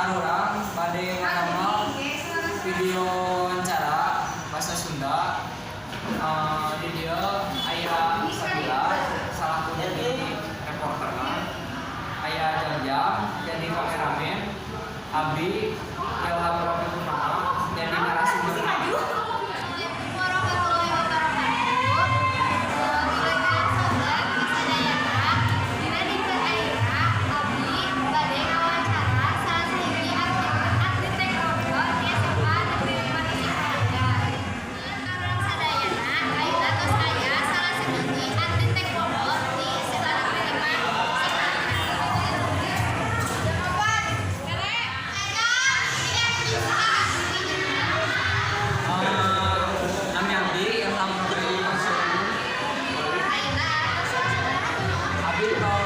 Arurang bade ngadamel video wawancara bahasa Sunda. Di dieu aya Sabila salaku jadi reporterna, aya Jam-Jam jadi kameramen, Abi Ilham Rofi Purnama jadi narasumber. Assalamualaikum warahmatullahi wabarakatuh. Wilujeng sonten sadayana. Dina dinten ayeuna abdi bade ngawawancara salah sahiji atlet taekwondo di SMA Negeri 5 Tasikmalaya. Arurang sadayana, ayeuna tos aya salah sahiji atlet taekwondo di SMA Negeri 5 Tasikmalaya. Bisa. Nami Abdi Ilham Rofi. Ayeuna tos kelas sabaraha? Abdi ke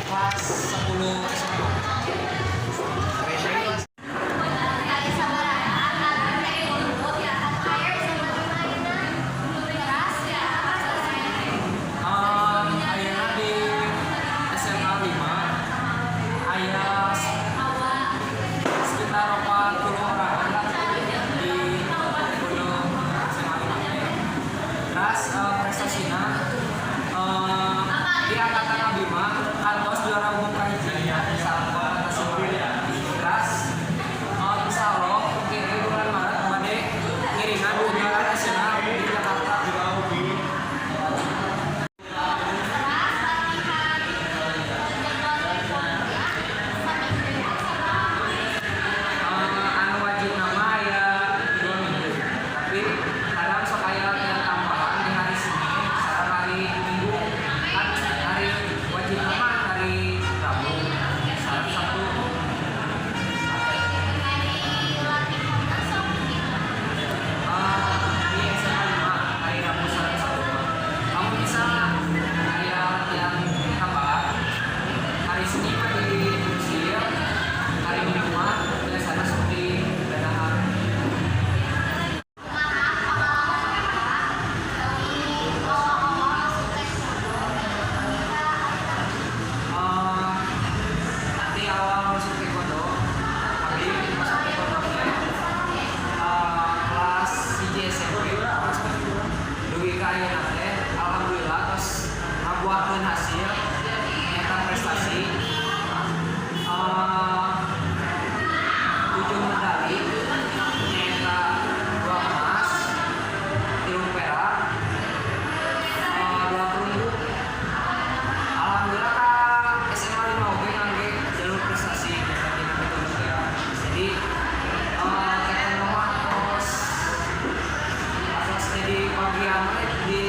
kelas 10 SMA. Aya sabaraha atlet taekwondo anu aya di SMA 5 ayeuna? Teras Ayeuna di SMA 5 aya sekitar 40 orang lah di taekwondo SMA 5 teh. Terus prestasina di angkatan abdi mah kantos juara umum kahiji sa Tasikmalaya. Terus insya Allah ke bulan Maret bade ngiringan kejuaraan nasional di Jakarta. Teras latihan jadwal taekwondo saminggu sabaraha? Anu wajib nama aya 2 minggu, tapi kadang sok aya latihan tambahan di hari Senin sareng hari Minggu. Kan hari wajib nama hari Rabu sareng Sabtu. Hari latihan sok di mana? Di SMA 5 hari Rabu sareng Sabtu. Kamu bisa aya latihan tambahan hari Senin mah di Kursil, hari Minggu mah biasanya sok di Dadahan. Kumaha pengalaman Kakak di awal-awal masuk taekwondo dugi ka ayeuna? Nanti awal masuk taekwondo, abdi masuk taekwondo teh kelas 1 SMP. Dugi ka ayeuna teh alhamdulillah tos ngabuahkeun hasil nyata prestasi, 7 medali, nyaeta 2 emas, 3 perak, 2 perunggu. Alhamdulillah ka SMA 5 oge ngangge jalur prestasi nyaeta tina taekwondo teh. Jadi taekwondo mah tos tos jadi bagian we di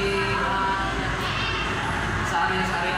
sehari-hari.